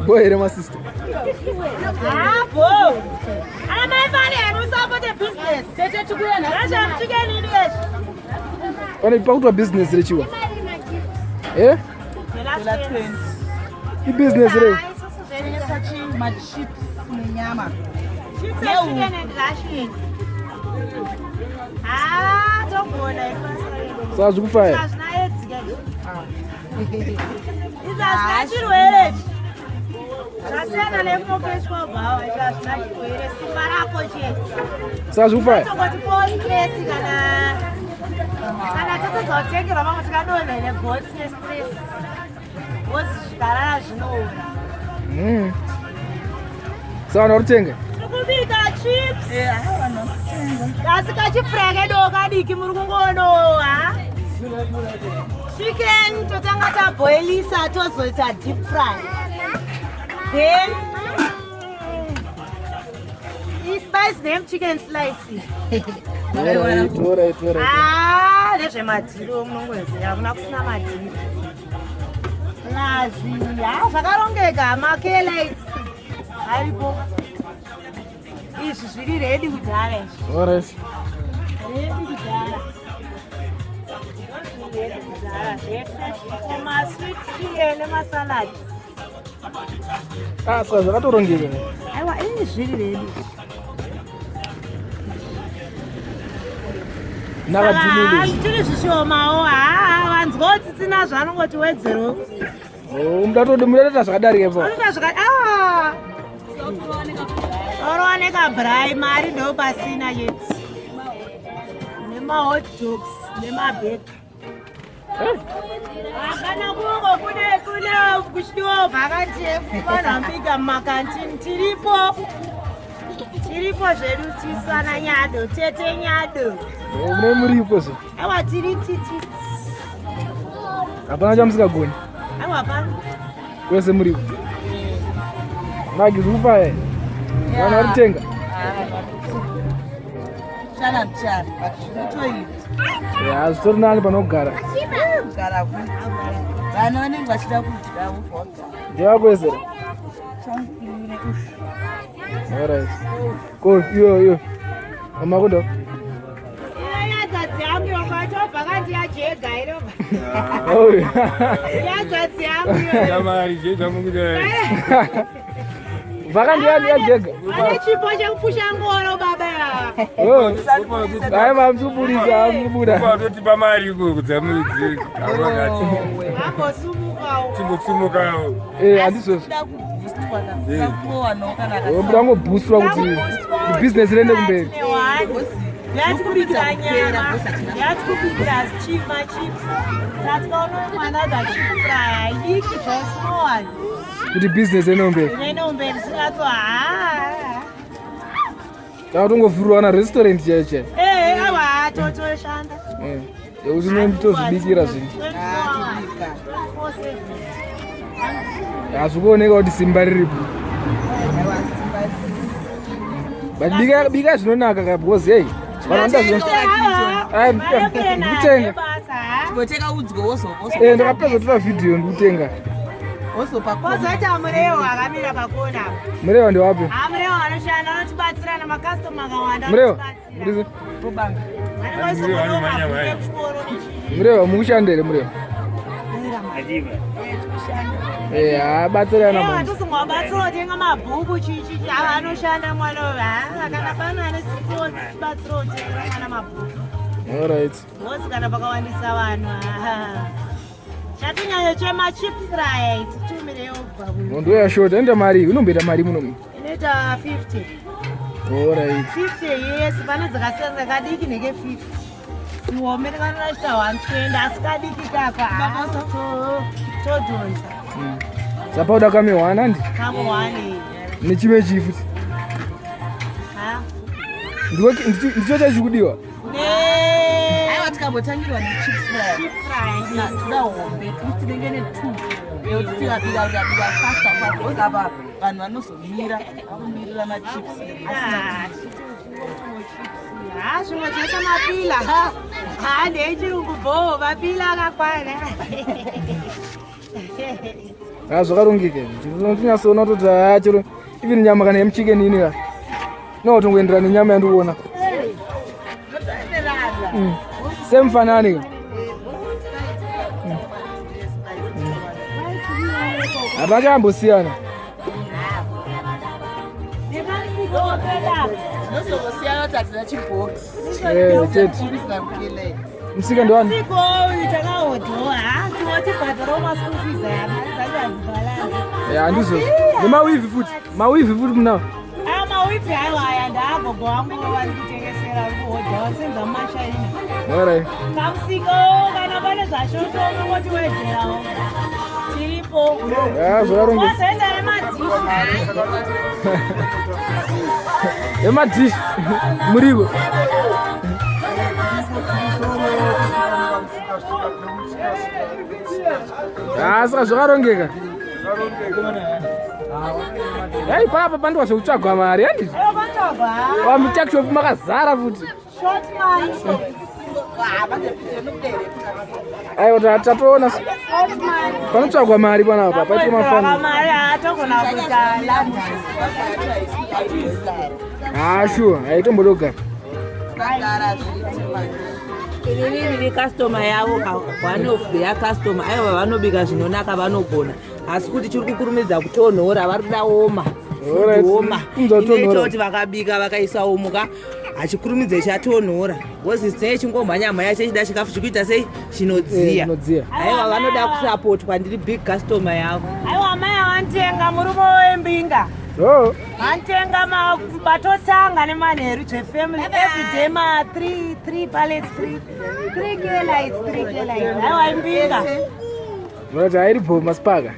Bo here masista. Ah, bo. Ana mai vane anosapote business. Tete tikuya nhasi. Russian chicken ini yesu. Pane pakutwa business rechiwa. Eh? Dola 20. Ibusiness re. Tengesa chi machips nenyama. Chips and chicken and Russian. Ah, togona ibasa redu. Saka zvikufaya. Hazvina aids ke. Izvi hazvina chirwere ichi. Zvasiyana nekunokeshwa bhawa izvi hazvina chirwere simba rako chete. Saka zvikufaya. Tongoti po stress kana kana totodza kutengerwa mamwe tikadonha negotsi nestress. Ngozi zvikarara zvinoona. Saka vanhu vari kutenga. Tiri kubika chips. Eh, ah, vanhu vanotenga. Asi kachifura kedo kadiki muri kungoonawo ha? Chicken totanga taboilisa tozoita deep fry. Then spice them chicken slice. Alright, alright, alright. Ah, nezvemadhiri munongoziva hakuna kusina madhiri. Plus, ha zvakarongeka makelites aripo. Izvi zviri ready kudhara izvi. Alright. Ready kudhara. Ready kudhara zvese. Masweet tea nemasalad. Ah, saka zvakatorongeka. Aiwa, ini zviri ready. Nakadhilili. Zviri zvishomawo. Ha, vanzwa tsitsina zvanongoti wedzero. Oh, mudatoda zvakadarika ipapo. Unoita zvaka ah. Orooneka braai mari ndo pasina chete. Nema hot dogs, nemabheka. Kana kungo kune kune kuchidiwa vhakati vanhu vambika mumakantini tiripo. Tiripo zvedu tisana nyado, tete nyado. Oh, mune muripo zve. Aiwa tiri titi. Hapana chamusingagoni. Aiwa pa. Kwese muripo. Magi zvikufaya. Vanhu vari kutenga. Chana mchana, but zvinotoita. Ya, zvitori nani panogara. Kugara kuti. Vana vanenge vachida kudya vobva vagara. Ndevakwesera. Changu ushu. Alright. Ko iyo iyo. Mama kundo. Hanzvadzi yangu yokatobva kandi yajega iro. Oh. Hanzvadzi yangu iyo. Jamari, jega mukuda. Vakandi yajega. Vane chipo chekupusha ngoro baba. Oh. Hai mamsubudisa, mamsubuda. Kwatotipa mari iko kudzamuidzi. Awakati. Ambosumukawo. Timbosumukawo. Eh, handizvozvo. Kuda kubhustwa kana kuda kuwanawo kana Muda ngobhustwa kuti business riende kumberi. Yatikubikira nyama, yatikubikira machips. Saka mwana da chip fry, idiki zvesmall one. Kuti business riende kumberi. Riende kumberi zvinatso ha. Takutongovhurwa na restaurant chaiyo chaiyo. Eh, awa totoshanda. Eh. Yekuti tozvibikira zvinhu. Hazvikuoneka kuti simba riripo. But bika bika zvinonaka ka because hey. Vanoda zvino. Ai, ndikutenga. Chingoteka udzwe wozo Eh, ndakapedza kutora video ndikutenga. wozopa Kozoita murewo akamira pakona. Murewa ndewapi? Ah, murewo anoshanda anotibatsira namakastoma akawanda. Murewa. anotibatsira. Murize. robanga. Murewa mukushanda here murewa? Eh, abatsirana manje. Atosingabatsira kutenga mabhuku chichi ava anoshanda mwana uyu ha kana pano ane tsitsibatsira kutenga mwana mabhuku Alright. ngozi kana pakawandisa vanhu chatinyanyo chema chip fry titumirewo kubva ku Ndo yashota enda mari, unomboita mari muno. inoita 50 Alright. 50 yes pane dzakasiyana kadiki neke 50 siwome ndikanonachita 120 asi kadiki kaka todhonza Sapa uda kame 1 handi? kamwe 1 Nechimwe chii futi. ha Ndicho chachikudiwa. ne Aiwa tikambotangirwa nechips fry. chip fry Na toda hombe kuti tinenge ne2 yekuti tikabika tikabika faster faster because apa vanhu vanozomira vakumirira machips asina ha zvimwe zvese mapila ha ndechirungu bho mapila akakwana. Ha, zvakarongeka tinyasoona kutoti haa chero even nyama kana yemuchicken ini ka inotongoenderana nenyama yandikuona. Semufanani ka. Hapana chakambosiyana. Zvinozongosiyana kuti hatina chibhokisi. Eh, chete. Musika ndowani? Siko takahodhowa ha tinotibhadharawo maschool fees aya, mari dzacho hadzibhalansi. Ya, handizvozvo. Nemaweave futi, maweave futi munawo? Aya maweave, aiwa, aya ndaagogo wangu vari kutengesera, vari kuhodha vasenza mumashaina. Alright. Kamusiko kana pane zvashoto unongotiwedzerawo, tiripo. Ya, zvakarongeka. Wazoenda nemadhishi. Emadhishi muriko? Ha, saka zvakarongeka. Hei, panapa pandiwa zvekutsvagwa mari, handizvo? Wamutakshop makazara futi. Short money. Aiwa, tatoona Short money. Panotsvagwa mari panapa, paitwa mafani. Mari haatogona kuita London. Ha, sure, haitombodogara. Inini ndiri customer yavo, one of their customer. Aiwa, vanobika zvinonaka, vanogona, asi kuti chiri kukurumidza kutonhora, vari kuda oma. Oma. Kunza kutonhora. Inoita kuti vakabika vakaisa omo ka, hachikurumidze chatonhora, because tinenge chingomhanya mhanya chechida chikafu chikuita sei? Chinodziya. Chinodziya. Aiwa, vanoda kusapotwa. Ndiri big customer yavo. Aiwa, mai avantenga, murume wembinga. Oh. Vantenga batotanga nemanheru zvefamily everyday, ma 3 3 pallets, 3 3 kelites, 3 kelites. Aiwa, imbinga. Vakati hairipo masipaka.